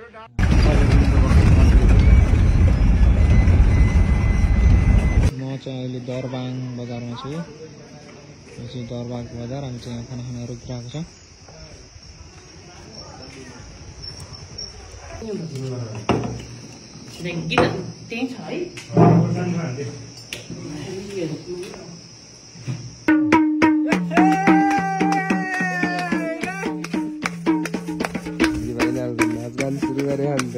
म चाहिँ अहिले दरबाङ बजारमा छु। यो चाहिँ दरबाङ बजार। हामी चाहिँ यहाँ खाना खान रोकिरहेको छ। सुरु गरे अन्त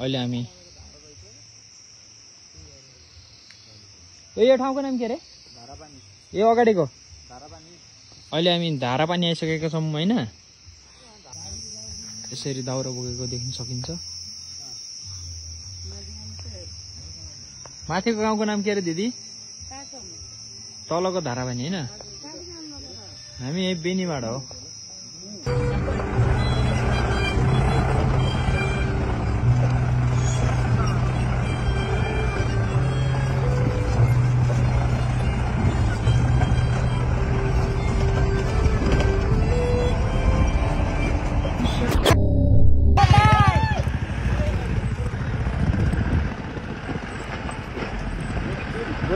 अहिले हामी यो ठाउँको नाम के रे? धारापानी। यो अगाडिको धारापानी। अहिले हामी धारापानी आइसकेका छौँ हैन? यसरी दाउरा बोकेको देख्न सकिन्छ। माथिको गाउँको नाम के रे दिदी? तलको धारापानी हैन? हामी यही बेनीबाट हो।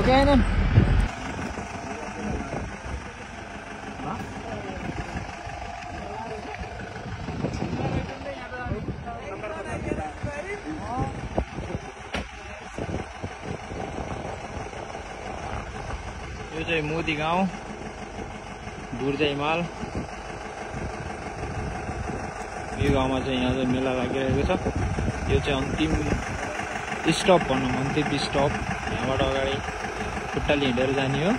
Ganun. यो चाहिँ मोदी गाउँ बुर्जा हिमाल। यो गाउँमा चाहिँ यहाँ चाहिँ मेला लागिरहेको छ। यो चाहिँ अन्तिम स्टप भनौँ, अन्तिम स्टप। यहाँबाट अगाडि खुट्टाले हिँडेर जाने हो।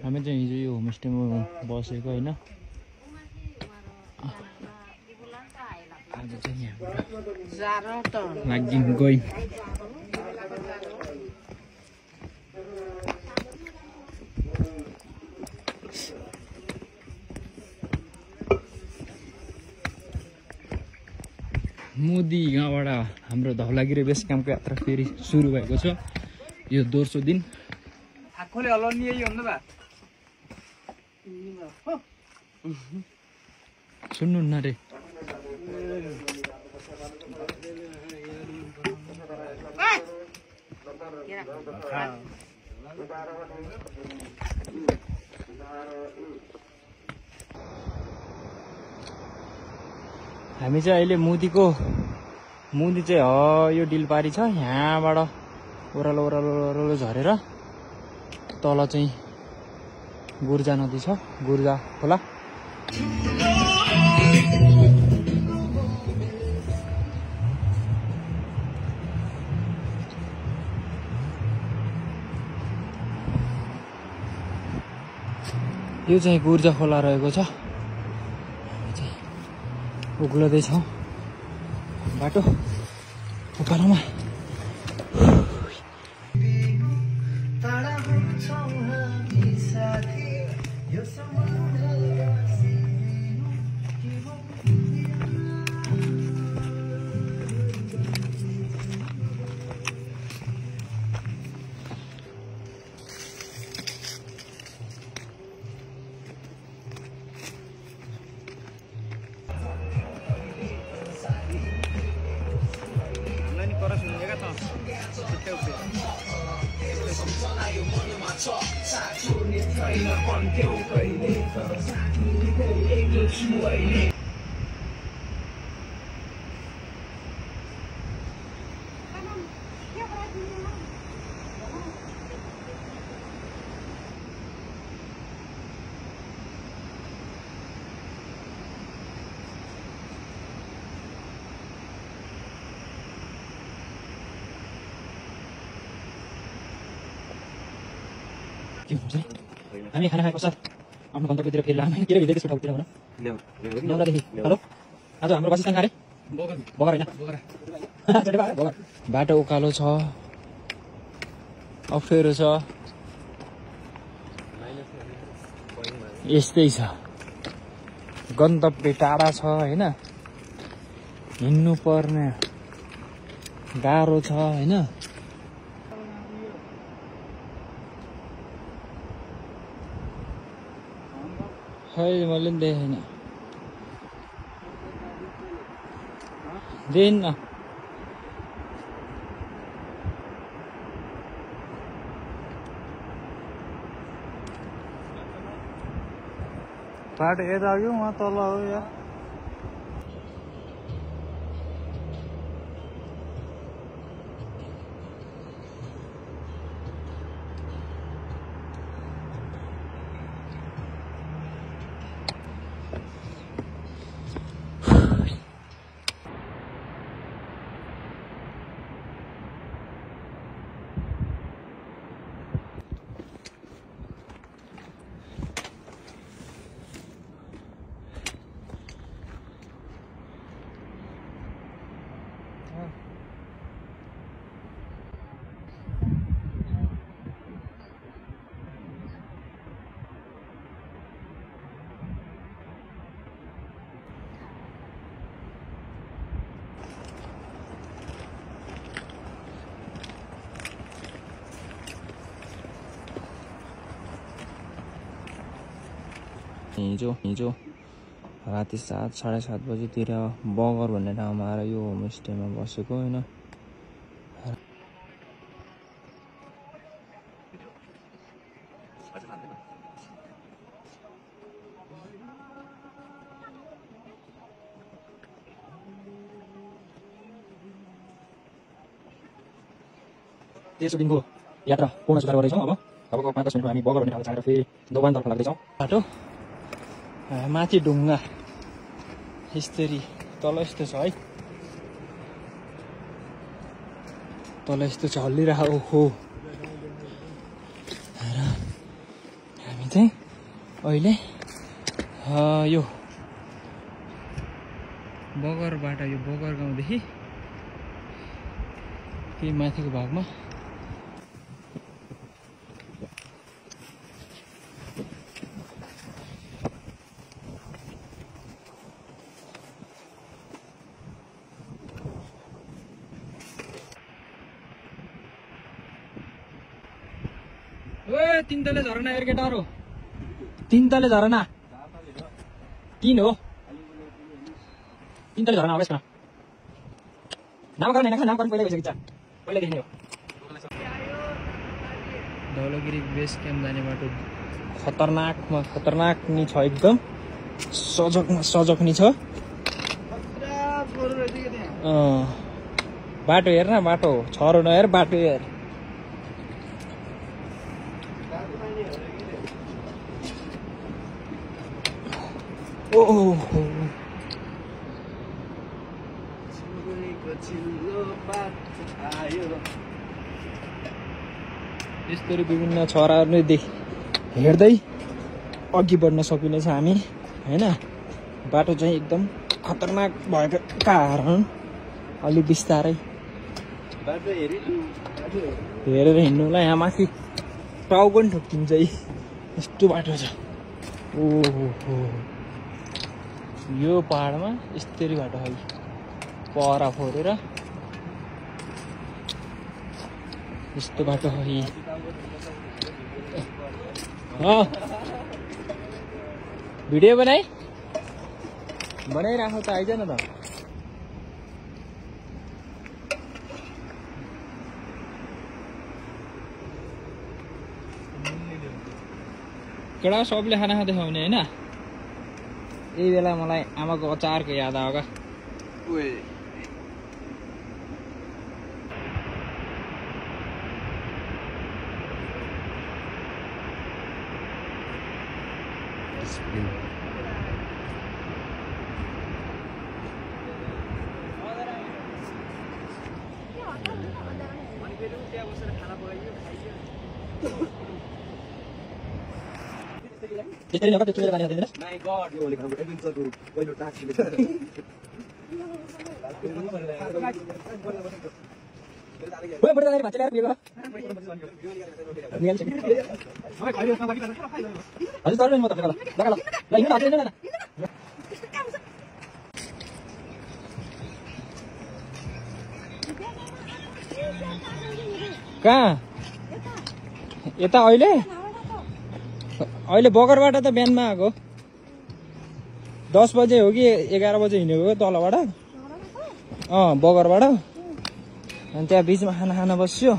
हामी चाहिँ हिजो यो होमस्टेमा बसेको होइन। आज चाहिँ यहाँ लागि गई। मोदी गाउँबाट हाम्रो धौलागिरी बेस क्याम्पको यात्रा फेरि सुरु भएको छ। यो दोस्रो दिन। सुन्नु न रे। हामी चाहिँ अहिले मुदी चाहिँ यो डिलपारी छ। यहाँबाट ओह्रालो ओह्रालो ओह्रालो झरेर तल चाहिँ गुर्जा नदी छ, गुर्जा खोला। यो चाहिँ गुर्जा खोला रहेको छ। उक्लदैछौँ बाटो उकालोमा। हामी खाना खाएको साथ आफ्नो गन्तव्यतिर फेरि लामै के भिडियो सुट आउतिर होला हेलो आज हाम्रो वासस्थान खारे बगर हैन बगर बाटो उकालो छ अप्ठ्यारो छ यस्तै छ गन्तव्य टाढा छ हैन हिँड्नु पर्ने गाह्रो छ हैन खै मैले देखेन देख्न बाटो यता आयो वहाँ तल हो या हिजो राति 7 साढे 7 बजीतिर बगर भन्ने ठाउँमा आएर यो होमस्टेमा बसेको हैन तेस्रो दिनको यात्रा पूर्ण सुधार गर्दैछौँ अबको 5-10 मिनेटमा हामी बगर भन्ने ठाउँमा छाडेर फेरि दोबानतर्फ लाग्दैछौँ बाटो माथि ढुङ्गा यस्तरी तल यस्तो छ है तल यस्तो छ हल्लिरहेको ओहो र हामी चाहिँ अहिले यो बगरबाट यो बगर गाउँदेखि त्यही माथिको भागमा तीन तले झरना हेर केटाहरु 3 तले झरना किन हो 3 तले झरना आवेश न नामकरण हैन नामकरण पहिले भइसक्छ पहिले देख्ने हो धौलागिरी बेस क्याम्प जाने बाटो खतरनाक नि छ एकदम सजक नि छ बाटो हेर न बाटो छरो नहेर बाटो हेर यस्तरी विभिन्न चराहरु हेर्दै अघि बढ्न सकिनेछ हामी हैन बाटो चाहिँ एकदम खतरनाक भएको कारण अलि बिस्तारै बाटो हेरेर हिँड्नुलाई यहाँ माथि टाउ पनि ठोकिन्छ यस्तो बाटो छ ओहो यो पहाडमा यस्तरी बाटो है पहरा फोरेर यस्तो बाटो है भिडियो बनाइराखौ त आइज न त कडा सबले खाना खाँदै खुवाउने होइन यही बेला मलाई आमाको अचारको याद आयो क्या त्यसरी नगर त्यो पानी हाल्दिदैन माय गॉड यो लेख्नु एडभेन्चरको पहिलो टास्क ओए बडा दाइ भातले पिएको हजुर तर म तपाईलाई ल ल हिँड्नु हाल्दैन न कहाँ यता अहिले बगरबाट त बिहानमा आएको 10 बजे हो कि 11 बजे हिँडेको तलबाट बगरबाट अनि त्यहाँ बिचमा खाना खान बस्यो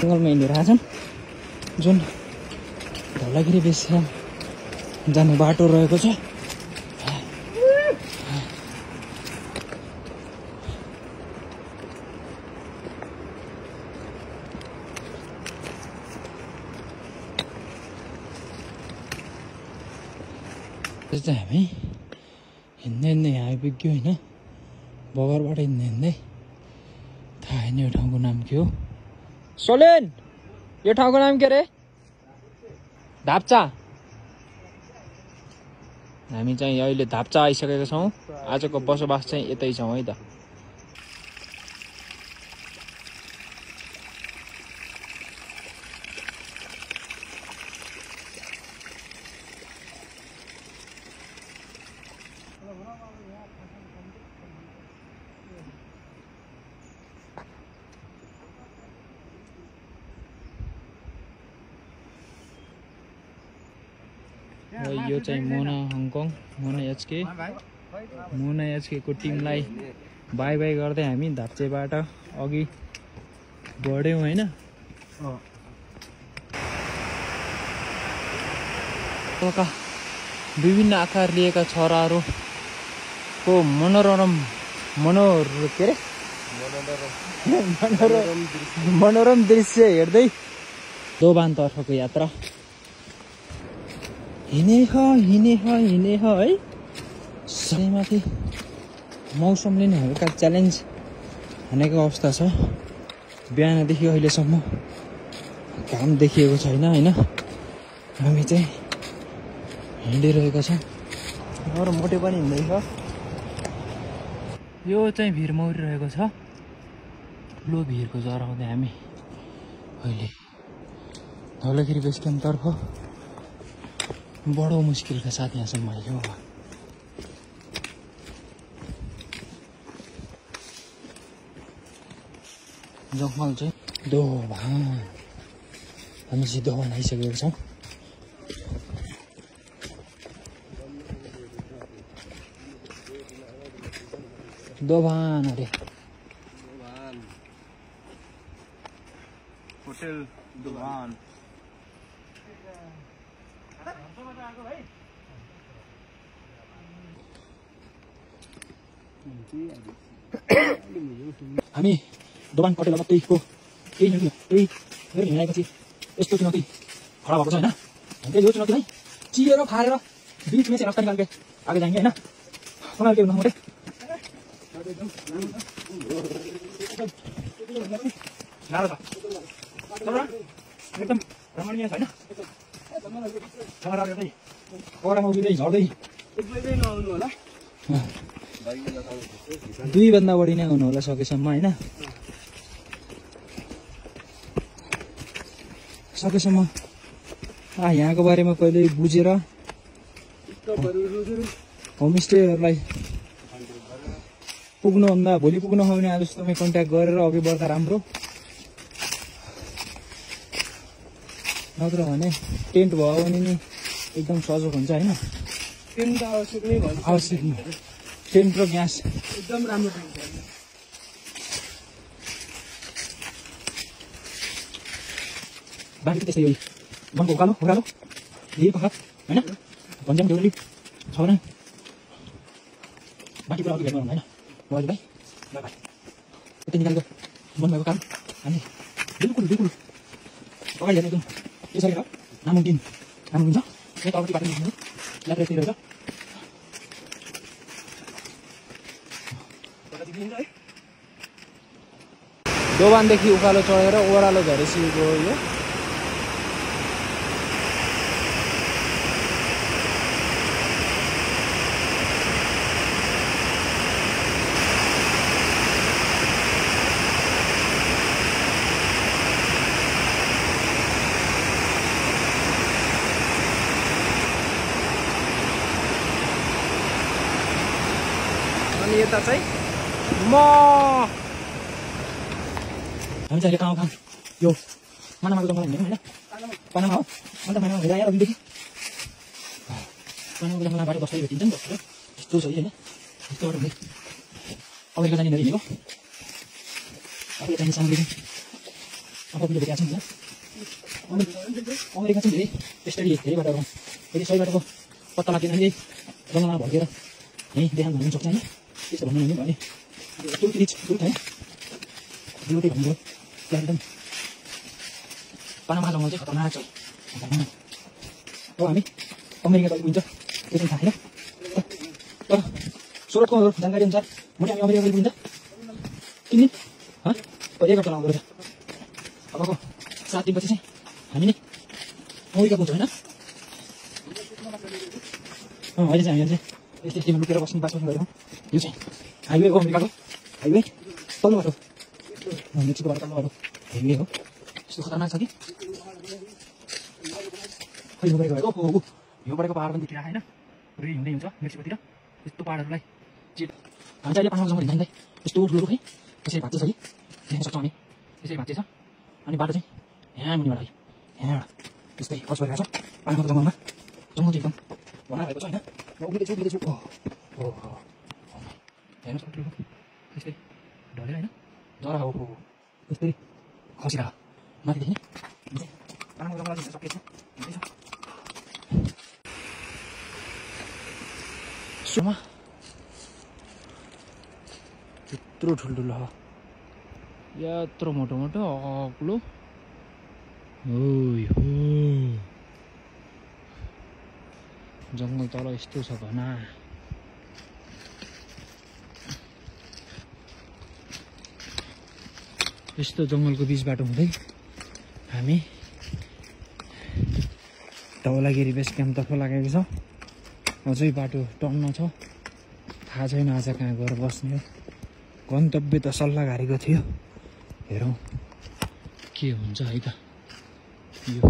जङ्गलमा हिँडिरहेका छन् जुन धौलागिरी बेसमा जाने बाटो रहेको छ हामी हिँड्दै यहाँ आइपुग्यो होइन बगरबाट हिँड्दै थाहा छैन यो ठाउँको नाम के हो सोलेन यो ठाउँको नाम के रे धाप्चा हामी चाहिँ अहिले धाप्चा आइसकेका छौँ आजको बसोबास चाहिँ यतै छौँ है त यो चाहिँ मोना हङकङ मोना एचके को टिमलाई बाई बाई गर्दै हामी धाप्चेबाट अघि बढ्यौँ होइन विभिन्न आकार लिएका चराहरूको मनोरम दृश्य हेर्दै दोभानतर्फको यात्रा हिँडे है सयमाथि मौसमले नै हल्का च्यालेन्ज हानेको अवस्था छ बिहानदेखि अहिलेसम्म घाम देखिएको छैन होइन हामी चाहिँ हिँडिरहेका छौँ अरू मोटे पनि हिँड्दैछ यो चाहिँ भिर मौरिरहेको छ ठुलो भिरको जराउँदै हामी अहिले धौलागिरी बेस क्याम्पतर्फ बडो मुस्किलका साथ यहाँसम्म आयो जङ्गल चाहिँ दोभान हामी चाहिँ दोभान आइसकेको छौँ दोभान अरे होटल दोभान हामी दोभान होटल अब त्यहीको केही हिँडाएपछि यस्तो चुनौती खडा भएको छ होइन हामीले यो चुनौतीलाई चिरेर फारेर बिचमा चाहिँ रास्ता निकाल्के आगे जाएंगे होइन उनीहरू के हुनु एकदम रमणीय छैन झर्दै 2 भन्दा बढी नै हुनु होला सकेसम्म हैन सकेसम्म यहाँको बारेमा पहिले बुझेर होमस्टेहरूलाई पुग्नुभन्दा भोलि पुग्नु हो भने आज तपाईँ कन्ट्याक्ट गरेर अघि बढ्दा राम्रो नत्र भने टेन्ट भयो भने नि एकदम सजिलो हुन्छ हैन टेन्ट त आवश्यक नै भयो आवश्यक टेन्ट र ग्यास एकदम राम्रो टेन्ट छ बाँकी त्यस्तै हो वनको उकालो उकालो यही पख हैन भन्ज्याङ देउली छ भने बाँकी कुरा अघि भेट्नु हुँदैन भाइ बाई बाई यति निकालेको मन भएको काम हामी बिल्कुल अगाडि हेर्नु एकदम यसरी हो नामुमकिन छ यहाँ तलपट्टि बाटो निस्किनु यात्रा यस्तै रहेछ दोभानदेखि उकालो चढेर ओह्रालो झरेसी गयो यो अनि यता चाहिँ हामी चाहिँ कहाँ खाम यो मानामाको जङ्गल हिँड्यौँ होइन पानामा हो अन्त पानामा हेराएर अघिदेखि पानामाको जङ्गलमा बाटो बस्दै भेटिन्छ नि त यस्तो छ होइन यस्तो बाटो हुँदै अमेरिका जाने हिँडेको आफूले चाहिने सामग्री आफूले भेटेको छ नि अमेरिका चाहिँ धेरै त्यस्तै धेरै बाटोहरू यदि सही बाटोको पत्ता लाग्दैन भने जङ्गलमा भड्केर यहीँ देखान भन्नु सक्छ होइन त्यस्तो भन्नु हुने भने टुल रिच टुल है दुईवटै भन्नुभयो त्यहाँ एकदम पानामा जङ्गल चाहिँ खतरनाक छ अब हामी अमेरिका गएको हुन्छ त्यो चाहिँ थाहा छैन तर सुरतको जानकारी अनुसार मैले हामी अमेरिका गएको हुन्छ 3 दिन एक हप्ता लाग्दो रहेछ अबको 7 दिनपछि चाहिँ हामी नै अमेरिका पुग्छौँ होइन अहिले चाहिँ हामीले चाहिँ यस्तै यस्तैमा लुकेर बस्ने बास बस्ने गरेको यो चाहिँ हाइवे हो अमेरिकाको हाइवे तल्लो बाटो मेक्सिकोबाट तल्लो बाटो हाइवे हो यस्तो खतरनाक छ कि खै यो गरेको भएको यो गरेको पहाड पनि देखिरहेको होइन पुरै हिँड्दै हुन्छ मेक्सिकोतिर यस्तो पहाडहरूलाई चिट हामी चाहिँ अहिले पानामा जङ्गल हिँड्दै यस्तो ठुलो खै त्यसरी भाँच्छ कि देख्न सक्छौँ हामी त्यसरी भाँच्छ अनि बाटो चाहिँ यहाँ मुनिबाट आयो यहाँबाट त्यस्तै क्रस गरिरहेको छ पानाको जङ्गलमा जङ्गल चाहिँ एकदम भना भएको छ होइन म उभिँदैछु हेर्नुहोस् ठुलो त्यस्तै ढलेर होइन जरा हो त्यस्तै खसिरहेको माथिदेखि पानाको जङ्गल चाहिँ सकिएछ हिँड्दैछ सुमा यत्रो ठुल्ठुलो हो यत्रो मोटो मोटो अग्लो जङ्गल तल यस्तो छ भना यस्तो जङ्गलको बिचबाट हुँदै हामी धौलागिरी बेस क्याम्पतर्फ लागेको छ अझै बाटो टन्न छ थाहा छैन आज कहाँ गएर बस्ने हो गन्तव्य त सल्लाहघारीको थियो हेरौँ के हुन्छ है त यो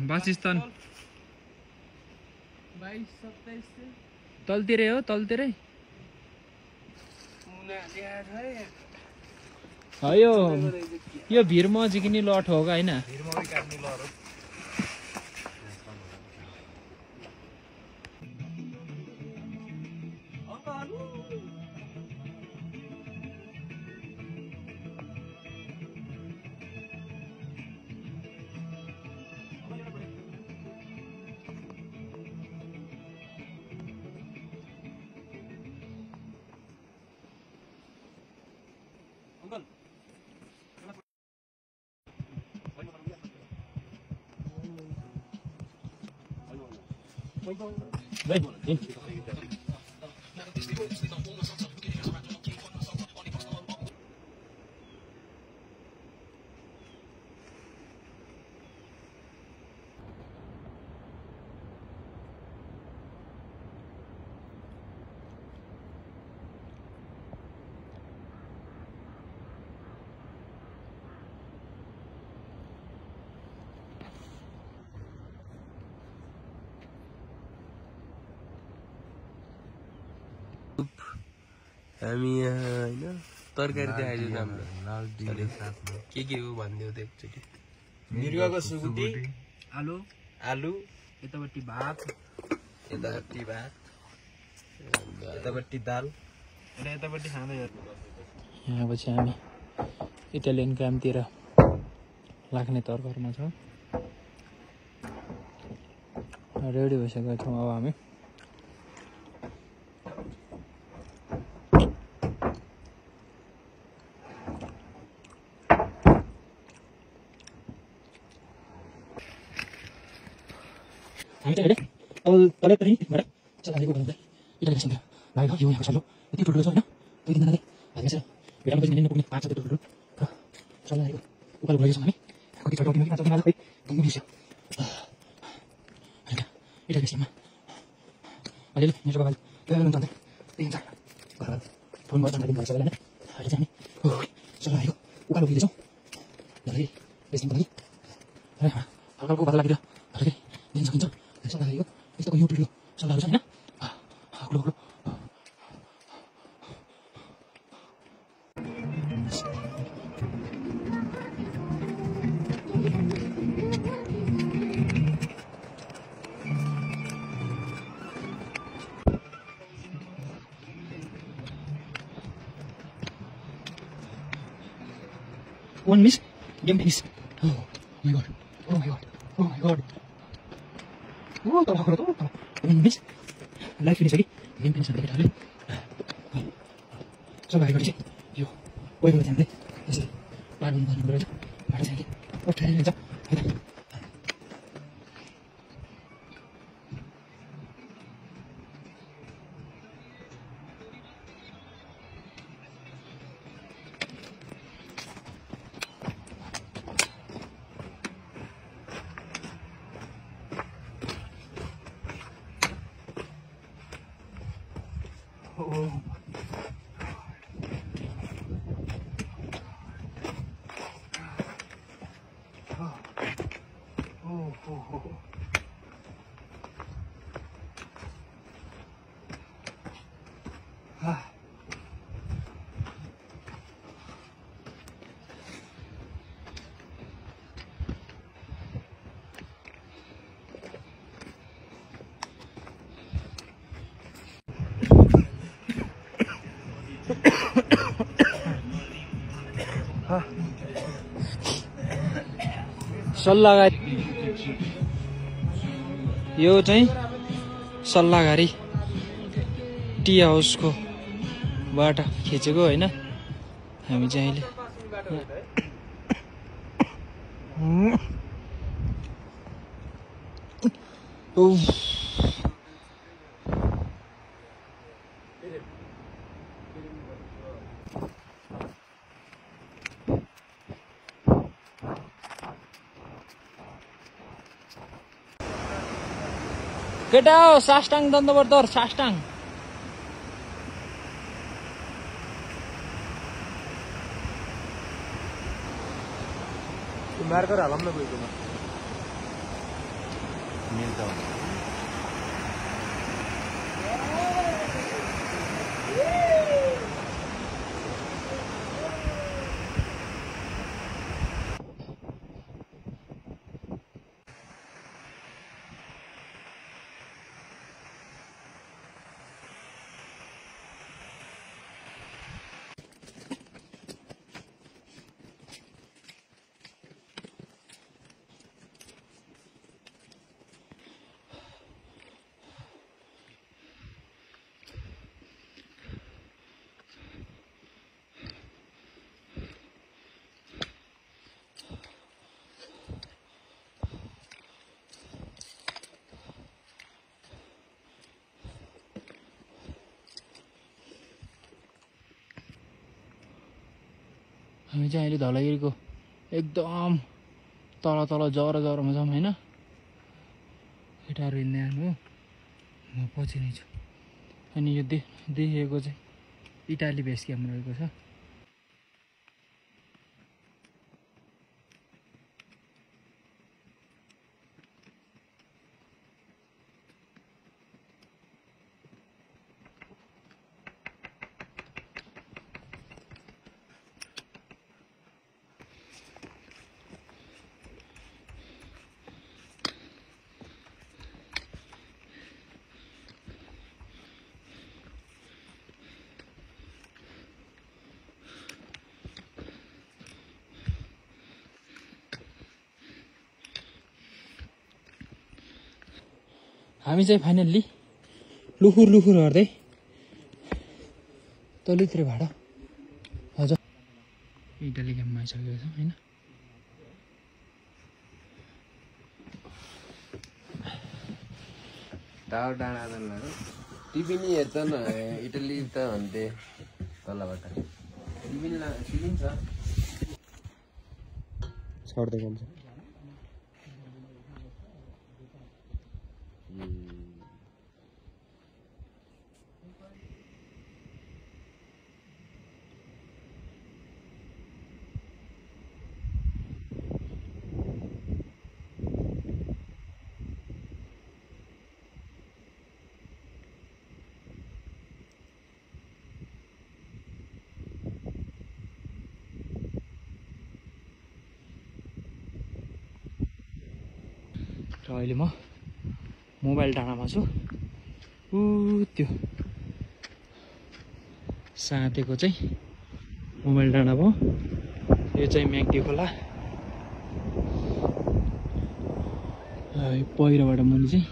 वासस्थान 22-27 तलतिरै हो तलतिरै यो भिरमा जिकिने लट हो होइन Ven, ven. हामी यहाँ होइन तरकारी देखाइदियो त हाम्रो के हो भनिदियो त एकचोटि मृगको सुकुटी आलु आलु यतापट्टि भात यतापट्टि भात यतापट्टि दाल र यतापट्टि खाँदै यहाँ पछि हामी इटालियन कामतिर लाग्ने तर्करमा छौँ रेडी भइसकेका छौँ अब हामी हामी चाहिँ अहिले अब तलै पनिबाट चलाएको भन्दा इटाली सेन्टर लागेको यो यहाँको सल्लो यति ठुल्ठुलो छ होइन 2-3 जनाले हालेको छ भेटाउनु पनि नपुग्ने 5 छ ठुल्ठुलो र चलाएको उकालो गएको छौँ हामी कति चढाउ दिनु कि नचढ्ने आज खै घुम्नु बिर्स्यो इटाली सेन्टरमा अहिले मेरो बाबाले ल्याउनु जाँदै त्यही हुन्छ घरमा फोनमा जानकारी भएछ होला होइन अहिले चाहिँ हामी चलाएको उकालो गइरहेछौँ धेरै बेच्नु पनि र हल्का हल्का बादल लागेर धेरै दिन सकिन्छ चलाएको यस्तो यो ठुलो चलाहरू छ होइन ठुलो ठुलो One miss, game finish. Oh my god. Oh my god. Oh my god. Oh, tolong. One miss. Live finish lagi. Game finish sampai kita habis. Coba hari ini. Yo. Woi, boleh jangan deh. Jadi, baru berapa? Baru saja. Oh, terakhir aja. सल्लाहगारी यो चाहिँ सल्लाहगारी T हाउसको बाट खिचेको होइन हामी चाहिँ अहिले केटा हो साष्टाङ दण्डवत साष्टाङ मार्कर हालौँ न गइकोमा मिल्छ हामी चाहिँ अहिले धौलागिरीको एकदम तल तल जरोमा छौँ होइन। केटाहरू हिँड्ने हो, म पछि नै छु। अनि यो देखिएको चाहिँ इटाली बेस क्याम्प रहेको छ। हामी चाहिँ फाइनल्ली लुखुर हर्दै तल्लोतिर भाडा हजुर इटाली क्याम्पमा आइसकेको छौँ होइन। टावर डाँडा टिभी नि हेर्छ न इटली त भन्थे तलबाट टिभी छ छड्दै जान्छ। र अहिले म मोबाइल डाँडामा छु। त्यो साँतेको चाहिँ मोबाइल डाँडा भयो। यो चाहिँ म्याग्दी खोला। पहिरोबाट मुनि चाहिँ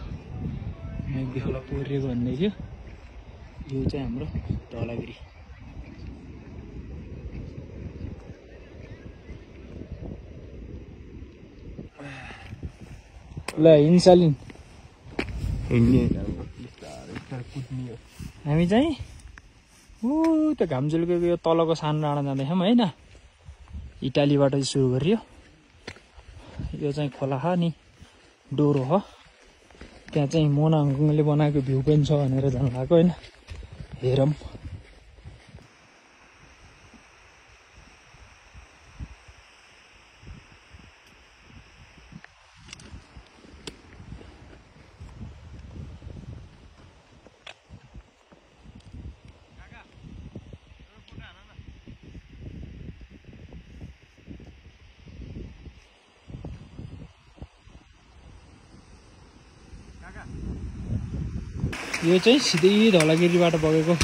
म्याग्दी खोला पुगेको भन्दै थियो। यो चाहिँ हाम्रो धौलागिरी। ल हिन्सालिन हामी चाहिँ त्यो घामझुल्केको यो तलको सानो डाँडा जाँदैछौँ होइन। इटालीबाट चाहिँ सुरु गरियो। यो चाहिँ खोला हो नि, डोरो हो। त्यहाँ चाहिँ मोना हङकङले बनाएको भ्यू पनि छ भनेर जानु भएको होइन। हेरौँ। यो चाहिँ सिधै धौलागिरीबाट बगेको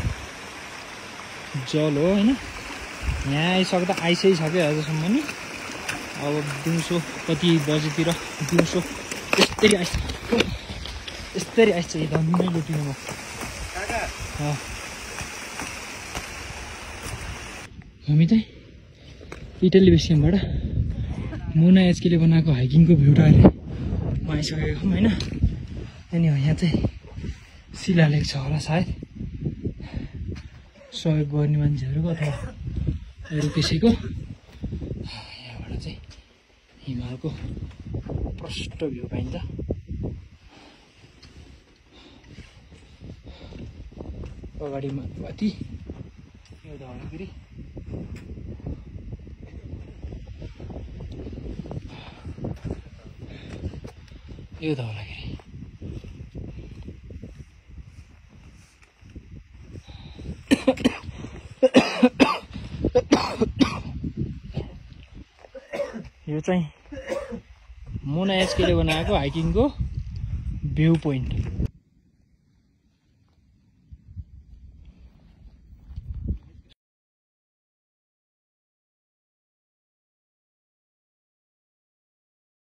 जल हो होइन। यहाँ आइसक्दा आइसकिसक्यो आजसम्म नि। अब दिउँसो कति बजीतिर दिउँसो यस्तरी आइस धन्नै लुटिनु म। हामी चाहिँ इटली बेस क्याम्पबाट मोना एचकेले बनाएको हाइकिङको भ्यूटा अहिले म आइसकेको होइन। अनि यहाँ चाहिँ शिलालेख छ होला सायद, सहयोग गर्ने मान्छेहरूको अथवा अरू कसैको। यहाँबाट चाहिँ हिमालको प्रष्ट भ्यू पाइन्छ। अगाडि माथि यो धौलागिरी। यो धौलागिरी। यो चाहिँ मोना एचकेले बनाएको हाइकिङको भ्यू पोइन्ट।